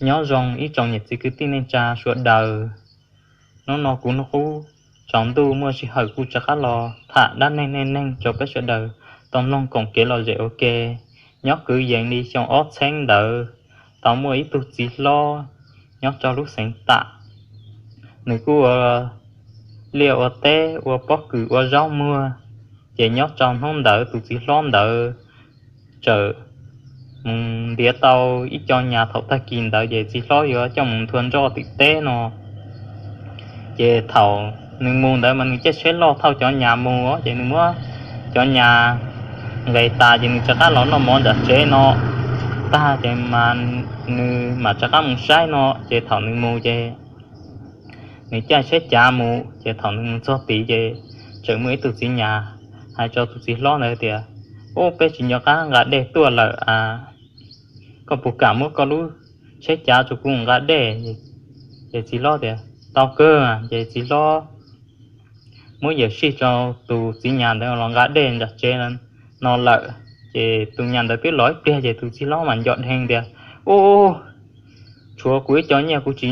Nyob zoo ib tsoom niam txiv kwv tij neej tsa sawv daws. Hnub no kuv Hnub Qub tsaus ntuj muaj sij hawm kuv rov qab los tham dab neeg neej neeg rau peb sawv daws tau mloog koom kev lom zem ua ke. Nyob kwv yees li xyoo ob txheeb ntawd, tau muaj ib tug txiv hlob nyob rau lub xeev Tam. Nws kuj ua liaj ua teb, ua pob kws ua zaub muag. Ces nyob rau hnub ntawd tus txiv hlob ntawd txawm mus ntiav tau ib co nyas thaum tag kis ntawd ces txiv hlob yuav coj mus nthua nroj tim teb no. Ces thaum nws mus ntawd mas nws caij tsheb loj thauj cov nyas mus, ces nws muab cov nyas nqes tas ces nws rov qab los noj mov nram tsev no tag ces mas nws mam rov qab mus saib no. Ces thaum nws mus ces nws caij tsheb cav mus, ces thaum nws mus txog tid ces txawm muaj ib tug txiv nyas hais rau tus txiv hlob ntawd tias, Ub, peb tsis nco qab nqa dej tuaj lawm a, koj puas kam muab koj lub tsheb cav rau kuv nqa dej? Ces txiv hlob tias, Tau kawg. Ces txiv hlob muab yuam sij rau tus txiv nyas ntawd los nqa dej nram tsev no lawm. Ces tus nyas ntawd twb los ib pliag ces tus txiv hlob mas nco dheev tias, Ub, tshuav kuv ib co nyiaj kuv tsis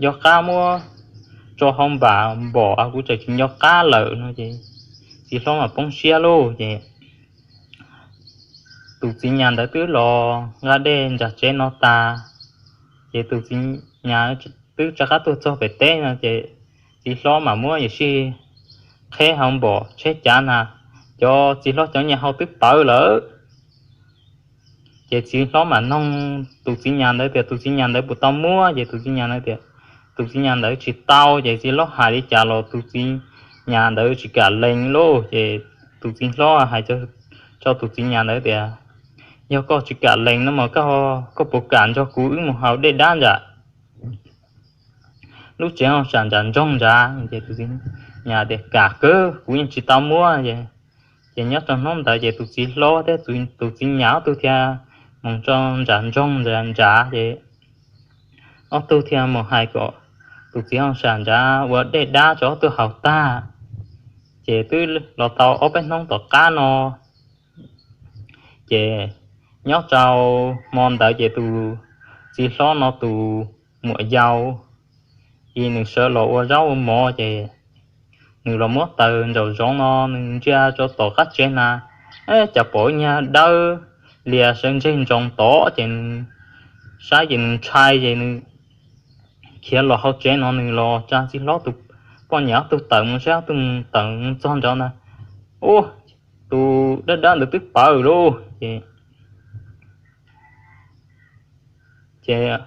nco qab muab tso hauv npam npom, kuv txawm tsis nco qab lawm no. Ces txiv hlob mas poob siab lauj. Ces tus txiv nyas ntawd twb los nqa dej nram tsev no tas, ces tus txiv nyas twb rov qab tuaj txog pem teb no ces txiv hlob mas muab yuam sij qheb hauv npom tsheb cav na, cov txiv hlob cov nyiaj hauv twb pawv lawm. Ces txiv hlob mas noog tus txiv nyas ntawd tias tus txiv nyas ntawd puas tau muab, ces tus txiv nyas ntawd tias tus txiv nyas ntawd tsis tau. Ces txiv hlob hais li cas los tus txiv nyas ntawd tsis kam lees lauj. Ces tus txiv hlob hais rau tus txiv nyas ntawd tias, Yog koj tsis kam lees no mas koj puas kam nrog kuv wb mus haus dej dab nram lub tsev hauj sam nram nroog nrad? Ces tus txiv nyas tias, Kam kawg, kuv yeej tsis tau muab. Ces nyob rau hnub ntawd ces tus txiv hlob thiab tus txiv nyas ob tug thiaj mus rau nram nroog nrad, ces ob tug thiaj mus hais kom tus txiv hauj sam nrad ua dej dab rau ob tug haus tag. Ces twb los tau ob peb hnub tom qab no, ces nyob rau hmo ntawd ces tus txiv hlob no tus muam yau es nws sawv los ua zaub ua mov, ces nws los muab taws nraum zoov no nws ntsia rau tom qab tsev na, cas pom ib nyuag dawb lias sawv ntseg ntsoov tod, ces nws saib ces nws ntshai, ces nws khiav los hauv tsev no nws los tsa txiv hlob tus poj niam ob tug tawm mus saib, ob tug mus tawm mus txog nraud ntag, ub, tus dab dab ntawd twb pawv lauj. Ces ces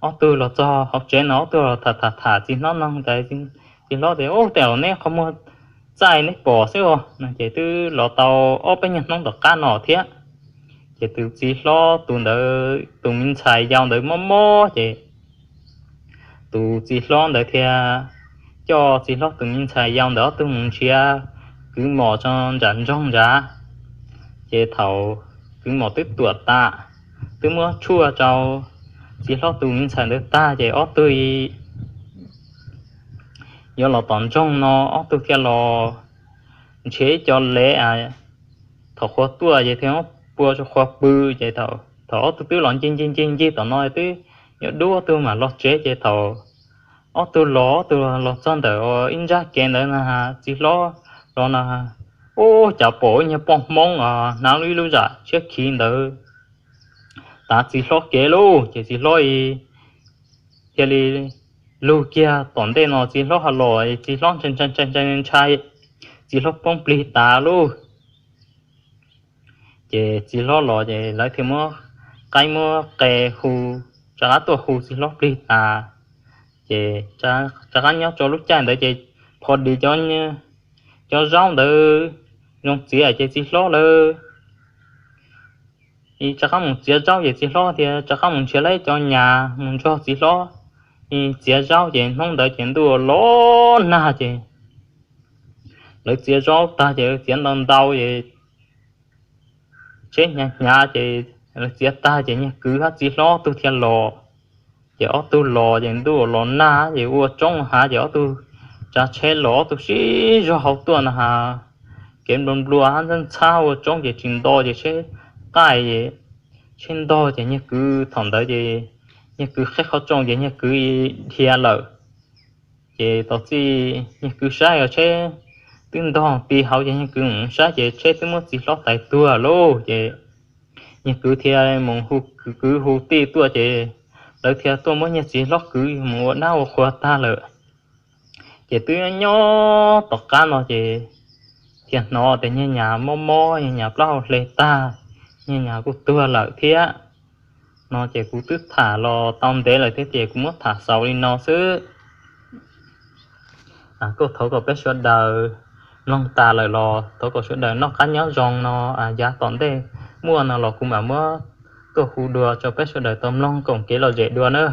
ob tug los txog hauv tsev no ob tug los tham tham tham txiv hlob no tas, txiv hlob tias, Ub, tej zaum neb qhov muag txaij neb pom xwb os no. Ces twb los tau ob peb nyuag hnub tom qab no thiab, ces tus txiv hlob tus ntawd tus me ntxhais yau ntawd mob mob, ces tus txiv hlob ntawd thiaj coj txiv hlob tus me ntxhais yau ntawd ob tug mus nrhiav kwv mos rau nram nroog nrad. Ces thaum kwv mos twb tuam tas, twb muab tshuaj rau txiv hlob tus me ntxhais ntawd tag, ces ob tug yuav los tom nroog no, ob tug thiaj los nrhiav ib co lev, thaum qhua tuaj ces thiaj muab pua rau qhua pw. Ces thaum ob tug twb los ncig ncig ncig ncig tom no twb yuav dub, ob tug mam los tsev. Ces thaum ob tug los, ob tug los txog ntawm ib nrab kev ntawd na, txiv hlob los no, ub, cas pom ib nyuag poj hmoob hnav ib lub zam tshiab khiv ntawd tav txiv hlob kev lauj. Ces txiv hlob thiaj li lug kiag tom ntej no, txiv hlob ho los, txiv hlob ntshai ntshai ntshai ntshai, txiv hlob poob plig tas lauj. Ces txiv hlob los ces lawv thiaj muab qaib muab qe hu, rov qab tuaj hu txiv hlob plig tas. Ces rov qab nyob rau lub caij ntawd ces pho dis cov zaub ntawd zoo txiav, ces txiv hlob lawv rov qab mus txiav zaub, ces txiv hlob thiaj rov qab mus nrhiav lawv cov nyas mus nrog txiv hlob txiav zaub. Ces hnub ntawd ces ntuj los nag, ces lawv txiav zaub tag ces txiav ntau ntau es tsheb hnyav hnyav, ces lawv txiav tag ces niag kwv hab txiv hlob ob tug thiaj los. Ces ob tug los ces ntuj los nag ces ua roob hav, ces ob tug tsav tsheb los, ob tug sib zog hauv tuaj na has, kev nplua nplua hab ntxhab ntxhab ua roob ces tsis nto ces tsheb qaij, tsheb ntog ces niag kwv thaum ntawd ces Nyiag kwv qhib qhov rooj ces nyiag kwv dhia lawm. Ces tau txij nyiag kwv saib tsheb twb ntog ti hauv ces nyiag kwv mus saib ces tsheb twb muab txiv hlob tais tuag lauj. Ces nyiag kwv thiaj mus hu kwv hu tij tuaj ces lawv thiaj tuaj muab nyiag txiv hlob kwv mus ua dab ua qhua tag lawm. Ces twb nyob tom qab no ces thiaj hnov tias nyiag nyas mob mob, nyiag nyas plaub hau hle tag, nyiag nyas kuj tuag lawm thiab. No ces kuv twb tham los tau ntev lawm thiab ces kuv muab tham xaus li no xwb. Kuj thov kom peb sawv daws mloog tas lawm los thov kom sawv daws noj qab nyob zoo no. Yav tom ntej muaj no los kuv mam muab tuaj hu dua rau peb sawv daws tau mloog koom kev lom zem dua na.